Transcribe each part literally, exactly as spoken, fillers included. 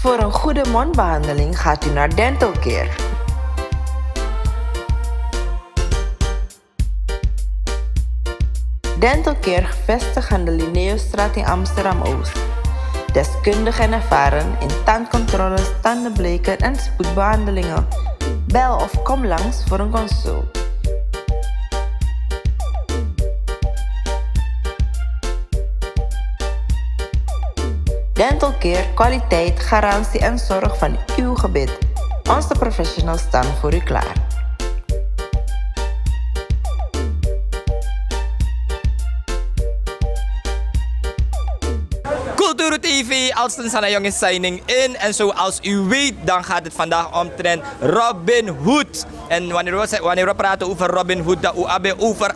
Voor een goede mondbehandeling gaat u naar Dental Care. Dental Care, gevestigd aan de Linnaeusstraat in Amsterdam-Oost. Deskundig en ervaren in tandcontroles, tandenbleken en spoedbehandelingen. Bel of kom langs voor een consult. Dental Care, kwaliteit, garantie en zorg van uw gebit. Onze professionals staan voor u klaar. Kulturu T V, Alston Sana Jong is signing in. En zoals u weet, dan gaat het vandaag omtrent Robin Hood. En wanneer we, wanneer we praten over Robin Hood, dan hebben we over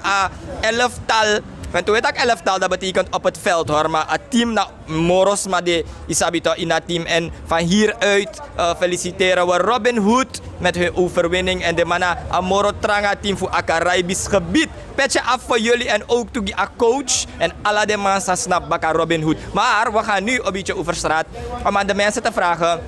een elftal. En toen weet ik elftal, dat betekent op het veld hoor, maar het team na moro sma de, yu sabi toch, in a team. En van hieruit eh, feliciteren we Robin Hood met hun overwinning. En de man na a moro tranga team fu a Caribisch gebied. Petje af voor jullie en ook toegi a coach en ala de man san snap baka Robin Hood. Maar we gaan nu een beetje over straat om aan de mensen te vragen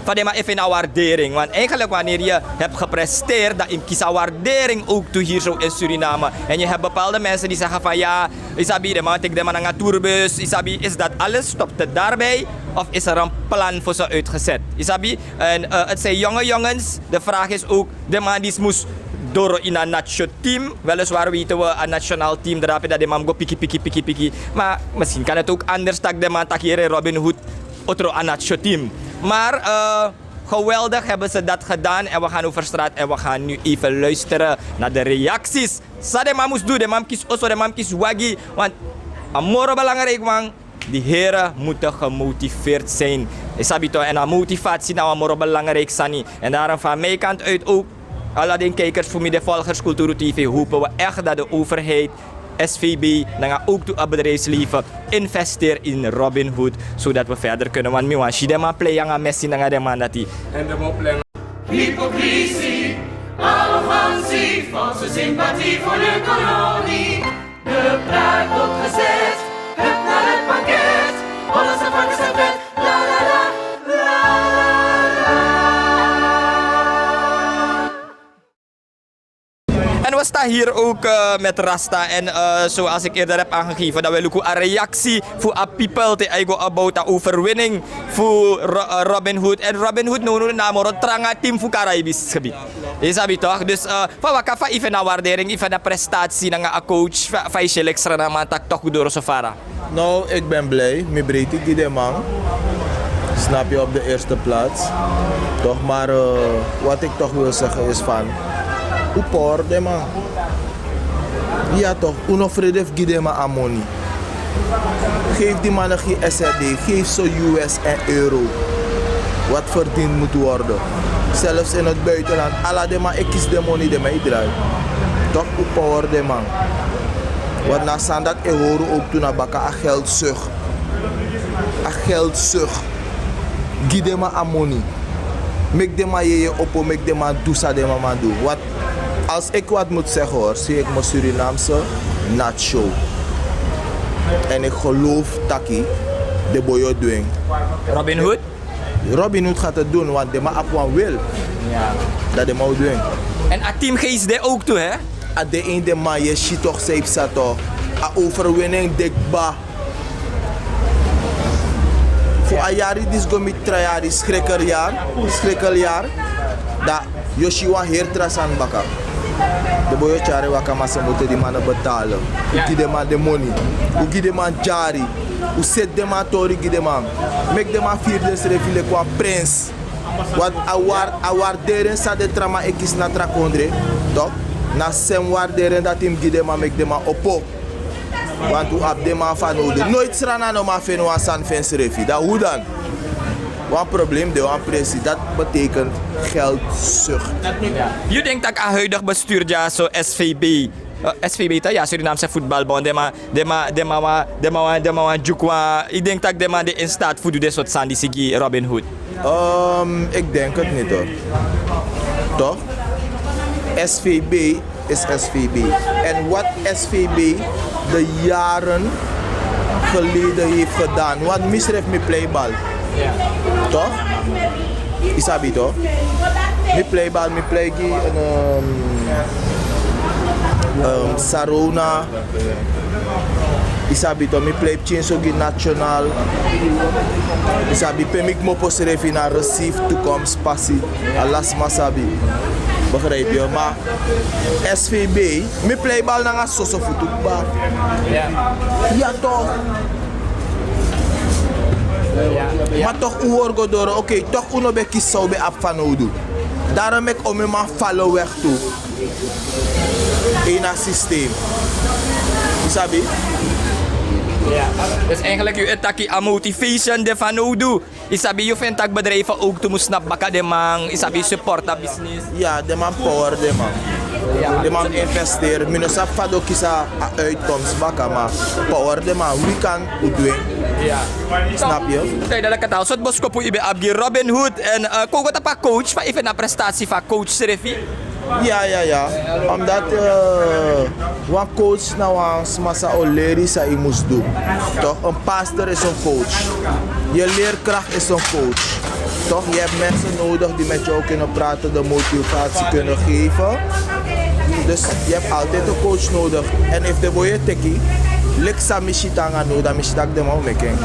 van de man even een waardering. Want eigenlijk wanneer je hebt gepresteerd, dan kies je waardering ook toe hier zo in Suriname. En je hebt bepaalde mensen die zeggen van ja, yu sabi, de man teki de man nanga tourbus, yu sabi, is dat alles, stopt het daarbij? Of is er een plan voor ze uitgezet? Yu sabi, en eh, het zijn jonge jongens. De vraag is ook, de man die moest door in een nacho team. Weliswaar weten we, een nationaal team, drape dat de man go piki, piki, piki, piki. Maar misschien kan het ook anders, dat de man taki hier in Robin Hood, otro a nacho team. Maar eh, geweldig hebben ze dat gedaan. En we gaan over straat en we gaan nu even luisteren naar de reacties. San de man mus du, de man mus kisi oso, de man mus kisi wagi. Want a moro belangrijk man, die heren moeten gemotiveerd zijn. Yu sabi toch, en a motivatie na a moro belangrijk sani. En daarom van mijn kant uit ook, ala den kijkers fu mi, de volgers Kulturu T V, hopen we echt dat de overheid, S V B, nanga ook toe het bedrijfsleven investeert in Robin Hood, zodat we verder kunnen. Want mi wan si den man play nanga Messi nanga den man dati. Hypocrisie, arrogantie, valse sympathie voor de kolonie. De pruik wordt gezet, het naar het pakket. Alles ervan is het wet, la la la, la la la. En we staan hier ook eh, met Rasta. En eh, zoals ik eerder heb aangegeven, dat we luku een reactie voor a people te eigo about a overwinning voor Ro- eh, Robin Hood. En Robin Hood, no, no, na moro tranga team voor Caribisch gebied. Yu sabi toch? Dus eh, fa waka fa even na waardering, even na prestatie, nanga a coach, fa fa yu si leki Sranan man taki toch doro so fara. Nou, ik ben blij. Mi breiti gi den man. Snap je, op de eerste plaats. Toch, maar eh, wat ik toch wil zeggen is van, u power den man. Ja toch, u no frede fu gi den man a moni. Geef die mannen geen S R D, geef ze U S en euro. Wat verdiend moet worden. Zelfs in het buitenland, ala den man e kisi den moni, den man e drai. Toch, u power den man. Want na san dati e hori ook tu na baka, a geldzucht. A geldzucht. Gi den man a moni. Meki den man yeye opo, meki den man du san den man man du. Wat, als ik wat moet zeggen hoor, zie ik mijn Surinaamse nacho. En ik geloof taki den boi o du en. Robin Hood? Robin Hood gaat het doen, want den man abi wan wil. Dat den man o du en. En a teamgeest de ook toe, hè? A de ini den man, yu e si toch, san yu psa toch. A overwinning de kba. Fu a yari disi go miti tra yari, schrikkeljari, schrikkeljari. Dan yu o si wan heri tra sani baka. Den boi o tyari waka, ma ze moeten die mannen betalen. U gi den man den moni. U gi den man dyari. U seti den man tori gi den man. Meki den man firi densrefi leki wan prins. Want a war- a waardering san den tra man e kisi na tra kondre, toch, na sem waardering dati yu mus gi den man, meki den man opo. Want u abi den man fanowdu. Noiti Sranan no man feni wan sani fu ensrefi. Dan hoe dan? Wan probleem de, wan presi. Dat betekent geldzucht. Yu denki tak' a huidig bestuur dyaso, S V B, eh, S V B toch, ya, Surinaamse Voetbalbond, den man, den man, den man wan, den man wan, den man wan dyuku wan, yu denki tak' den man de in staat fu du den sortu sani disi gi Robin Hood? Ehm, ik denk het niet hoor. Toch? S V B is S V B. En wat S V B de jaren geleden heeft gedaan. Want misref mi play bal. Toch? Yu sabi toch? Mi play bal, mi play gi, ehm, ehm, Sarona. Yu sabi toch, mi play pikinso gi National. Yu sabi pe mi kmopo srefi na receive toekomst pasi. Ala sma sabi. Begrijp je? Ma S V B, mi play bal nanga soso futu kba. Ya toch. Ma toch un hori go doro, oké, toch un no ben kisi san un ben abi fanowdu. Daarom meki omeni man falen weg tu. Ini a systeem. Yu sabi? Dus eigenlijk yu e taki a motivation de fanowdu. Yu sabi, yu feni tak' bedrijven ook tu mus snapu baka den man, yu sabi, yu support a business. Ya, den man power den man. Den man investeri, mi no sabi fa den o kisi a uitkomst baka, ma power den man, wi kan un du en. Snap yu? Dala kata, sortu boskopu yu ben abi gi Robin Hood, èn, eh, kon go tapu a coach, fa yu feni a prestatie fu a coach srefi? Ya, ya, ya. Omdat, eh, wan coach na wan sma san o leri san yu mus du. Toch, een pastor is een coach. Je leerkracht is een coach. Toch, je hebt mensen nodig die met jou kunnen praten, de motivatie kunnen geven. Dus je hebt altijd een coach nodig. En efu den boi e teki, leki san mi si tanga now, dan mi si tak' den man o meki en.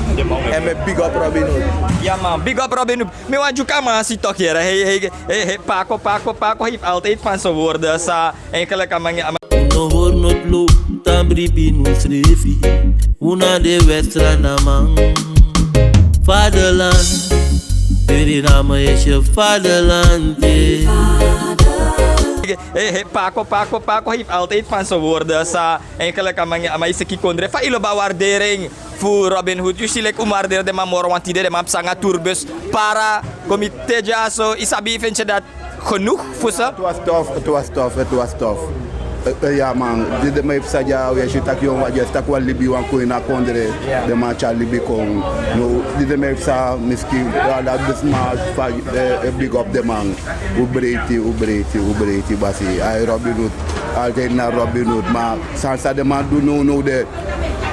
En mi e big up Robin Hood. Ya man, big up Robin Hood. Mi wan Dyuka man si toch hier. Hij, hij, hij, hij, pako, pako, pako heeft altijd van zijn woorden. Sa, eigenlijk, a man, a man. Un no hori noti lo, un tan bribi un srefi. Un na den West-Sranaman. Vaderland, Suriname is je vaderland, yeah. Hey, hey, pako, pako, pako heeft altijd van zijn woorden. Sa, eigenlijk, a man, a man is een kikondre. Fa yu lobi a waardering fu Robin Hood, yu si leki un mus waarderi den man moro, want tide den man psa nanga tourbus, para, komite dyaso, yu sabi, yu feni dati genoeg fu se. Het was tof, het was tof, het was tof. Eh, eh, ya man, di den man e psa dya, wi e si tak' yu, wan, yu e si tak' wan libi wani kon ini a kondre, den man tyari libi kon. No, di den man e psa, miski, ya, dati den sma fa, eh, eh, big up den man. Un breiti, un breiti, un breiti, basi. Ai, Robin Hood, altijd na Robin Hood, ma sani san den man du nownow de.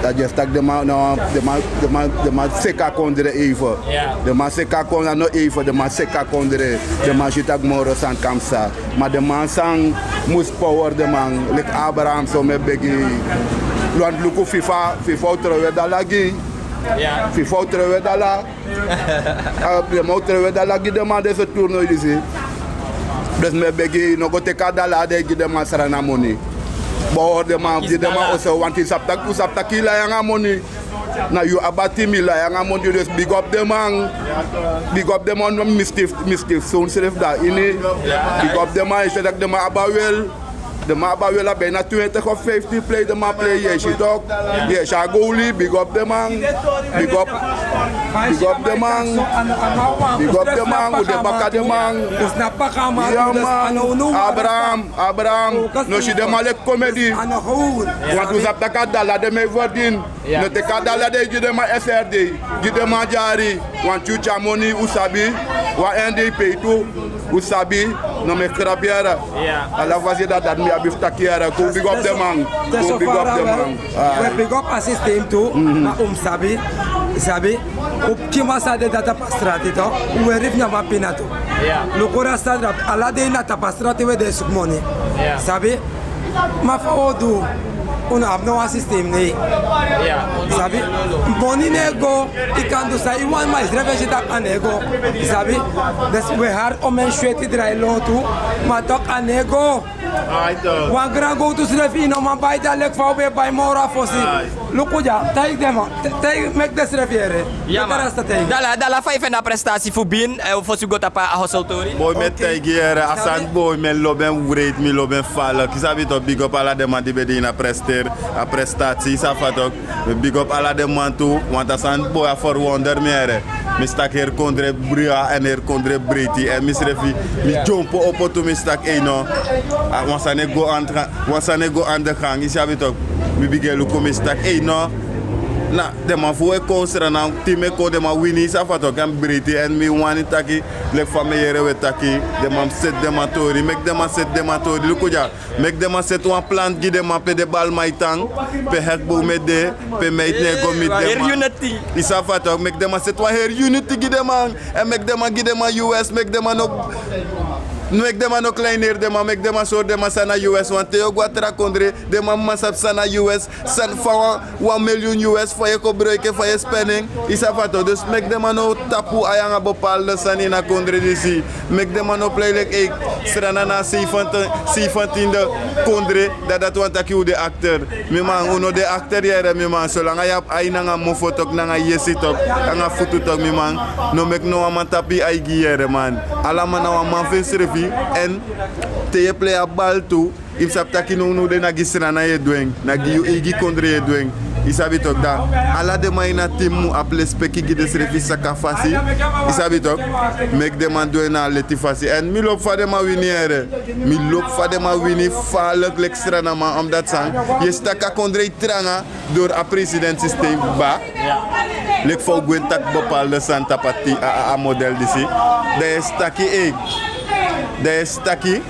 Dati just taki den man, no, den man, den man, den man seki a kondre even. Den man seki a kondre, no even, den man seki a kondre. Den man si tak' moro sani kan psa. Ma den man san mus power den man, leki Abraham so, mi e begi. Luku FIFA, FIFA o trowe dala gi. FIFA o trowe dala. Ah, den man o trowe dala gi den man, den so tournoi disi. Dus mi e begi, no go teki a dala de gi den man Sranan moni. Bo den man, gi den man oso, want yu sabi tak', yu sabi tak' yu lai nanga moni. Na yu abi a team, yu lai nanga moni, dus big up den man. Big up den man, miskif, miskif, son srefi dan ini. Big up den man, yu si tak' den man abi a wel. Den man abi a wel, a bijna twintig of vijftien play den man play, yu e si toch. Yu e si a goalie, big up den man. Big up. Big up den man. Big up den man, un de baka den man. Ya man. Abraham, Abraham, no si den man leki comedy. Want un sabi tak' a dala den man e verdien. No teki a dala de gi den man S R D, gi den man dyari, want yu tyari moni, un sabi, wan N D P tu, un sabi, no meki krapu yere. Ala fasi dati, dati mi abi fu taki yere, kon big up den man, kon big up den man. We big up a systeem tu, ma un mus sabi, sabi, un pikin man san de dati tapu a strati tu, un weri fu nyan wan pina tu. Luku a strati, ala dei na tapu a strati we de suku moni. Sabi? Ma fa un o du, un no abi no wan systeem, nee. Sabi? Moni no e go, yu kan du san yu wani, ma yusrefi e si tak' a no e go. Sabi? Dus we hari omeni sweti drai lontu, ma toch a no e go. Wan gran gowtu srefi yu no man bai, dan leki fa un ben e bai moro a fosi. Luku dya, taigi den man, taigi, meki den srefi yere. Ya man. Dala, dala, fa yu feni a prestatie fu Bin, eh, fosi go tapu a hostel tori. Boi, mi e taigi yere, a sani boi, mi lobi en wreed, mi lobi en falen. Yu sabi toch, big up ala den man di ben de ini a prester, a prestatie, yu sabi fa toch. Mi big up ala den man tu, want a sani boi a verwonder mi yere. Mi si tak' heri kondre bria, èn heri kondre breiti, èn misrefi, mi dyompo opo tu, mi si tak' ei no. A wan sani e go aan de gang, wan sani e go aan de gang, yu sabi toch. Mi bigin e luku, mi si tak' ei no. Na den man fu wi e kon Sranan, team e kon, den man wini, i sabi fa toki, en breiti. En mi wani taki, leki fa mi e yere wi e taki, den man seti den man tori, meki den man seti den man tori, luku dya. Meki den man seti wan plan gi den man pe den balman e tan, pe Hekboom e de, pe Meiti no e go miti den man. I sabi fa toki, meki den man seti wan heri unity gi den man. En meki den man gi den man U S, meki den man no, meki den man no kleineri den man, meki den man sori den man san na U S. Want te yu o go a tra kondre, den man mu man sabi san na U S, san fa wan, wan milyun U S, fa yu e kobroiki en, fa yu e spen en, i sabi fa toki. Dus meki den man no tapu ai nanga bepaalde sani ini a kondre disi. Meki den man no plei leki, ei, Sranan na a zeventien, zeventiende kondre, dan dati wani taki un de achter. Mi man, un no de achter yere, mi man. Solanga yu abi ai nanga mofo toki, nanga yesi toki, nanga futu toki, mi man, no meki no wan man tapu yu ai gi yere, man. Ala man na wan man fu ensrefi. En te yu e plei a bal tu, yu mus sabi taki nownow de na gi Sranan yu e du en, na gi yu eigi kondre yu e du en. I sabi toki, dan ala den man ini a team mu abi lespeki gi densrefi saka fasi. I sabi toki, meki den man du en na a leti fasi. En mi lobi fa den man wini yere. Mi lobi fa den man wini falek leki Srananman, omdat san, yu e si taki a kondre e tranga dori a president systeem kba. Leki fa un gwe taki bepaalde sani tapu a, a, a model disi. Dan yu e si taki, ei, dan yu e si taki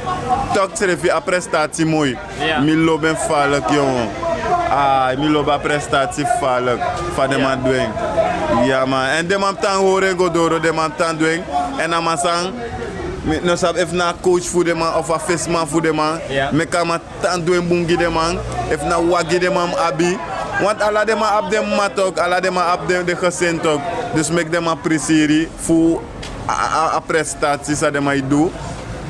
toki srefi a prestatie moi. Mi lobi en falek, yon. Ah, mi lobi a prestatie falek, fa den man du en. Ya man, en den man mus tan hori en go doro, den man mus tan du en. En a man san, mi no sabi efu na a coach fu den man of a fesiman fu den man, meki a man tan du en bun gi den man. Efu na wagi den man mus abi. Want ala den man abi den mama toki, ala den man abi den, den gesin toki. Dus meki den man prisiri fu a, a, a prestatie san den man e du,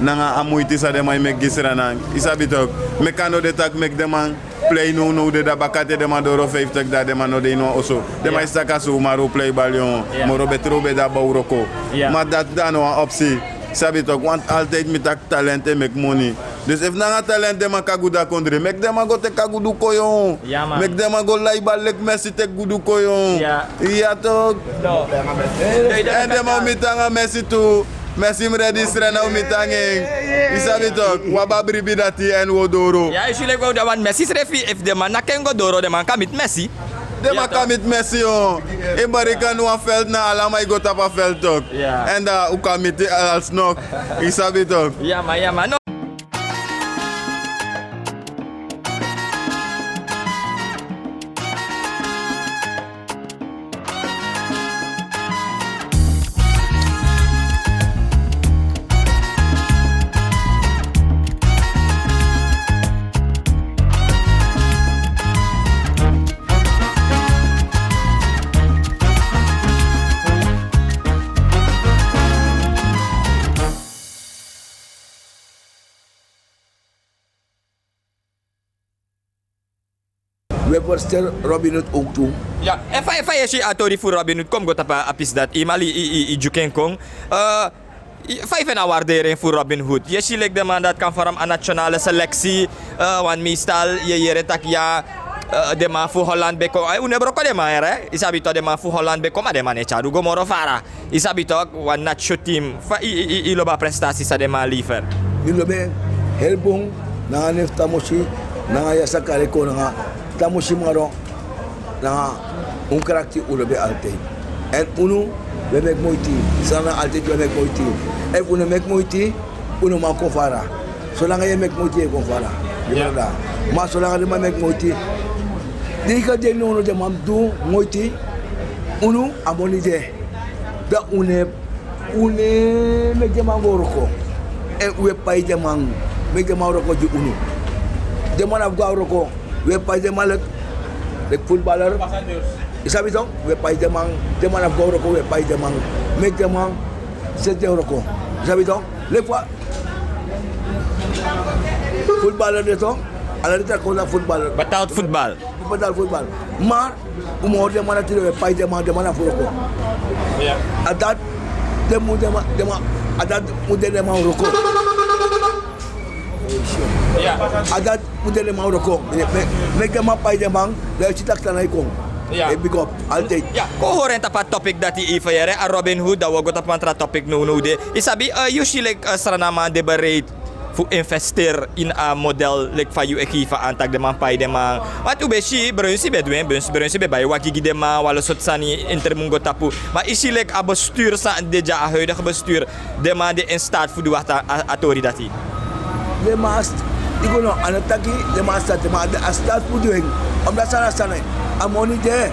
nanga a muiti san den man e meki gi Sranan. I sabi toki, meki a no de taki meki den man plei nownow de, dan baka te den man doro fiftig, dan den man no de ini wan oso. Den man e si taki a so, ma un plei bal, yon. Moro betre un ben de a bow wroko. Ma dati dan a no wan opsi. Sabi toki, want altijd mi taki talent e meki moni. Dus efu nanga talent den man kan gudu a kondre, meki den man go teki a gudu kon, yon. Meki den man go lai bal leki Messi teki gudu kon, yon. Ya toki. En den man o miti nanga Messi tu. Messi mus redi, Sranan o miti nanga en. I sabi toki, wan bribi dati en, un o doro. Ya, i si leki wan Messi srefi, efu den man naki en go doro, den man kan miti Messi. Den man kan miti Messi, yon. Yu e barika na wan veld, na ala man e go tapu a veld toki. En dan un kan miti alsnog. I sabi toki. Ya man, ya man. No. We verster Robin Hood ook tu. Ya, efu, efu yu e si a tori fu Robin Hood, kon go tapu a pisi dati, i mali, i, i, i dyuken kon. Eh, fa yu feni a wardering fu Robin Hood? Yu e si leki den man dati kan vorm a nationale selectie, eh, want meestal yu e yere taki ya, eh, den man fu Holland ben kon. Eh, un no e broko den man, eh? I sabi toki, den man fu Holland ben kon, ma den man no e tyari un go moro fara. I sabi toki, wan national team. Fa i, i, i, i lobi a prestatie san den man lever? Mi lobi en heri bun, nanga nefi Tamosi, nanga Yasa Kareko, nanga Tamosi Maro, nanga un krakti, un lobi altijd. En unu, wi e meki moiti. Sranan altijd wi e meki moiti. Efu un no meki moiti, un no man kon fara. Solanga yu e meki moiti, yu e kon fara. Yu e brada. Ma solanga den man meki moiti, den kan de, no, no, den man du moiti, unu, a moni de. Dan un no e, un no e meki den man go wroko. En un e pai den man, meki den man wroko gi unu. Den man abi go a wroko, un e pai den man leki, leki voetballer. I sabi toki, un e pai den man, den man abi go a wroko, un e pai den man. Meki den man seti den wroko. I sabi toki, leki fa voetballer de toki, ala den taki un na voetballer. Betaald voetbal. Betaald voetbal. Maar un mus hori den man dati, den, un e pai den man, den man na fu wroko. Ya. A dati mu de den man, den man, a dati mu de den man wroko. Ya. A dati mu de den man wroko. Me, me, meki den man pai den man, dan yu si taki san na e kon. Ya. E big up, altijd. Ya, kon hori en tapu a topic dati, efu yu yere a Robin Hood, dan wi o go tapu wan tra topic nownow de. I sabi, eh, yu si leki, eh, Srananman de bereid fu investeri ini a model leki fa yu e gefi an taki den man pai den man. Wantu un ben si Brunsi ben du en, Brunsi ben bai wagi gi den man, wan lo sortu sani. Entre mun go tapu. Ma yu si leki a bestuur san de dya, a huidige bestuur, den man de in staat fu du wakti a tori dati. Den man a st- yu go no a no taki den man a staat, ma a staat fu du en. Omdat san na sani, a moni de.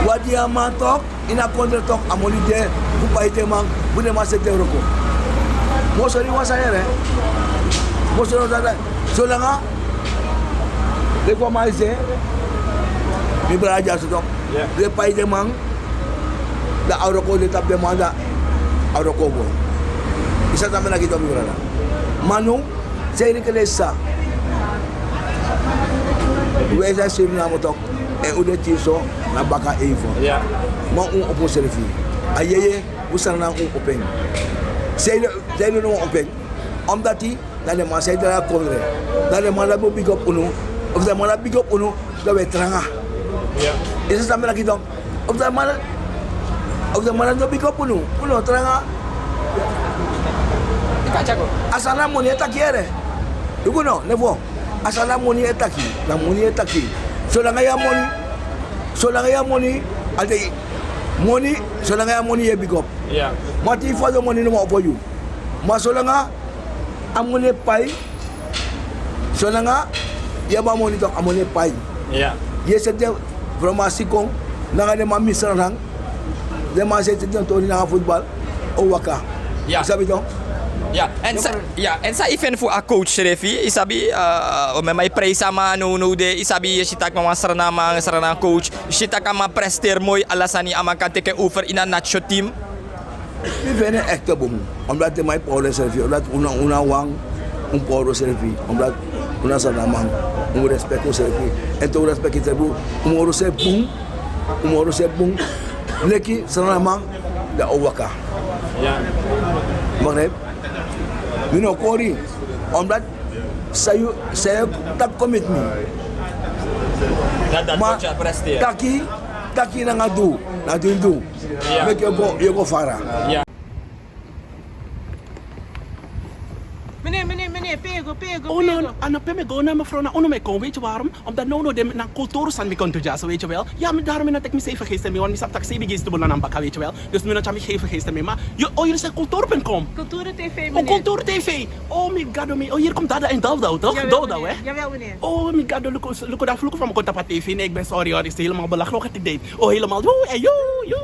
Wadi a man tok ini a kondre tok, a moni de fu pai den man, fu den man seti en wroko. Mosori wan sani yere. Mosori wan sani. Solanga den go man ise, mi brada dyaso tok, den pai den man, dan a wroko de tapu den man, dan a wroko go. Yu sabi san mi e taki tok, mi brada? Ma now, san yu e leki den sisa, wi e sani Suriname tok, èn un de tin so na baka eivo. Ma un opo srefi. A yeye, un sani na un opo en. San yu e leki no wan opo en? Omdati na den man san e drai a kondre, na den man dati mus bigi opo unu. Efu den man dati bigi opo unu, dan wi e tranga. Yu sabi san mi e taki tok? Efu den man, efu den man dati no bigi opo unu, unu o tranga. A sani na moni e taki yere. Yu go no, nefo. A sani na moni e taki, na moni e taki. Solanga yu abi moni, solanga yu abi moni, a de moni, solanga yu abi moni yu e bigi opo. Ma te yu fadon, moni no man opo yu. Ma solanga a moni e pai, solanga yu abi a moni tok, a moni e pai. Yu e seti den fromansi kon, nanga den man mi Sranan, den man seti den tori nanga futbal o waka. Yu sabi tok? Ya, èn san yu feni fu a coach srefi? Yu sabi, eh, o mema e prijsi a man nownow de, yu sabi, yu e si taki na wan Sranan man, Sranan coach, yu si taki a man presteri moi, ala sani, a man kan teki over ini a national team. Mi feni en ekte bun. Omdati den man e pori densrefi, omdati un na, un na wan, un pori unsrefi, omdati un na Sranan man, un mus respeki unsrefi. Èn te un respeki unsrefi, un mus hori unsrefi bun, un mus hori unsrefi bun. Leki Sranan man, dan a o waka. Begrijp? Mi no kori, omdati san yu, san yu taki kon miti mi. Ma taki, taki nanga du, na du yu du. Meki yu go, yu go fara. Meneer, meneer, meneer, pe yu go, pe yu go, pe yu go? Oh no, a no pe mi go, na mevrouw, na unu mi kon, weet je waarom? Omdat nownow den na kulturu sani mi kon du dyaso, weet je wel. Ya, mi, daarom mi no teki miseefi feigisteri, mi, want mi sabi taki seibin geisi de bun na baka, weet je wel. Dus mi no tyari mi seefi feigisteri, ma yu, oh, yu e kulturu punt com. Kulturu T V, meneer. Oh, kulturu T V. Oh, mi gado, mi, oh, hier komt Dada en Dawdaw, toch? Dawdaw, hè? Jawel, meneer. Oh, mi gado, luku, luku, dati luku fa mi kon tapu a T V, nee, ik ben sorry hoor, is helemaal belachelijk wat ik deed. Oh, helemaal, yo, hey, yo, yo.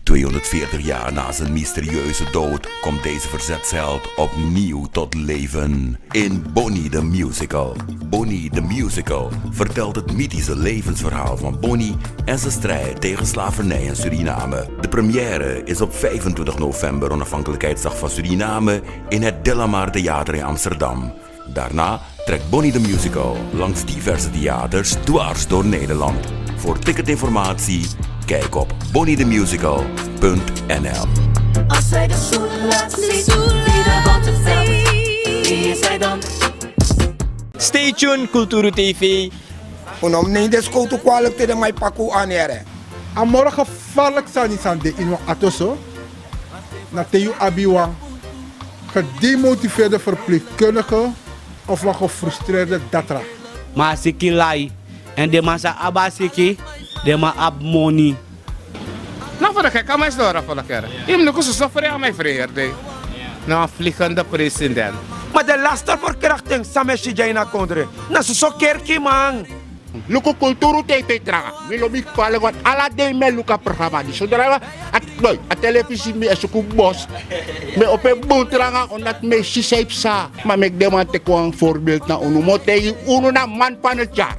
Tweehonderdveertig jaar na zijn mysterieuze dood komt deze verzetsheld opnieuw tot leven in Bonnie the Musical. Bonnie the Musical vertelt het mythische levensverhaal van Bonnie en zijn strijd tegen slavernij in Suriname. De première is op vijfentwintig november, Onafhankelijkheidsdag van Suriname, in het De La Mar Theater in Amsterdam. Daarna trekt Bonnie the Musical langs diverse theaters dwars door Nederland. Voor ticketinformatie, kijk op bonniethemusical punt n l. Als zij de stoel laat zien, wie de boter velt, wie is hij dan? Stay tuned, Kulturu T V. Un no mus neem den skowtu kwalik te den man e paki un anere. A moro gevaarlijk sani san de ini wan ato so, na te yu abi wan gedemotiveerde verpleegkundige of wan gefrustreerde datra. Ma a siki lai, èn den man san abi a siki, den man abi moni. Na fu de gek a man e sidon ora fu de kere. Yu mus luku soso frei a man e frei heri dei. Na wan vliegende president. Ma den laste verkrachting san mi e si dya ini a kondre, na soso kerkiman. Luku Kulturu T V tranga. Mi lobi kwalik, want ala dei mi e luku a programma disi. Sodra a, a telefisi mi e suku bos, mi e opo en bun tranga, omdat mi e si san e psa. Ma meki den man teki wan voorbeeld na unu. Mi o taigi unu, na man van het jaar.